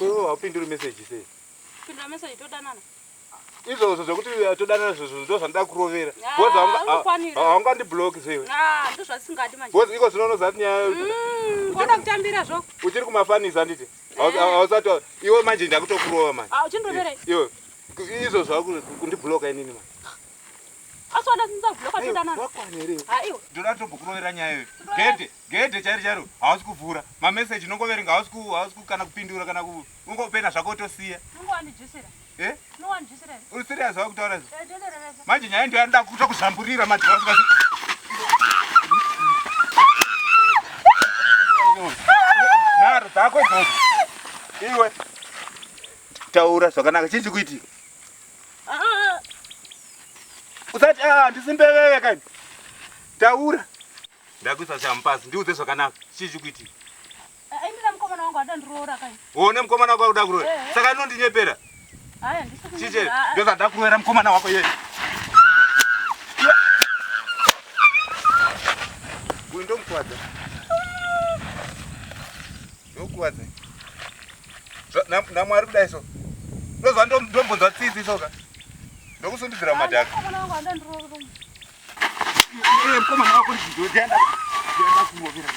Ko haupinduri message sei? Pindura message todanana. Izvozvo zvekuti todanana izvozvo ndo zvandoda kurovera. Ah, Because unokwanira. haungandiblock sei? Ah, ndozvasingadi manje. Because iko zvino unoziva kuti nyaya Kuda kutambira zvo. uchiri kumafanisa handiti? Hausati iwe manje ndakutokurova manje. Ah, uchindiroverei? Iwe izvozvo kundibloka inini manje. Asi wada ndisabloka todanana. Wakwana here? Ah, iwe. Ndoda kutombokurovera nyaya iyoyo. Gedhe, gedhe chairo chairo hausi kuvhura. Mameseji unongoverenga hausi ku hausi ku kana kupindura kana ku ungopena zvako wotosiya. Unongowandijusira. Eh? Unongowandijusira here? Uri serious wakutaura izvo? Eh, ndodorevesa. Manje nyaya ndiyo yanoda kutokuzvamburira manje wasika. Nharo dzako idzodzo. Iwe. Taura zvakanaka chii chikuitika? Ah, ah, Usati ah ndisimbeveve kani. Taura. Ndakuisa chamupasi ndiudze zvakanaka chii chikuitika? ah. Indira mukomana wangu ada ndiroora kai. Uone mukomana wako akuda kuroora. Eh. Saka inondinyepera. Haya, ndisi Chiche, kunyepera. Ah, ah. ndozvada kuroora mukomana wako yeye. Uyu ndomukuwadza. Ndokuwadza. NaMwari kudai so. Ndozva ndombonzwa tsitsi soka. Ndokusundidzira Ah, mumadhaka. Mukomana wangu ada ndiroora. Iye mukomana wako ndiye ndiye ndakurovera.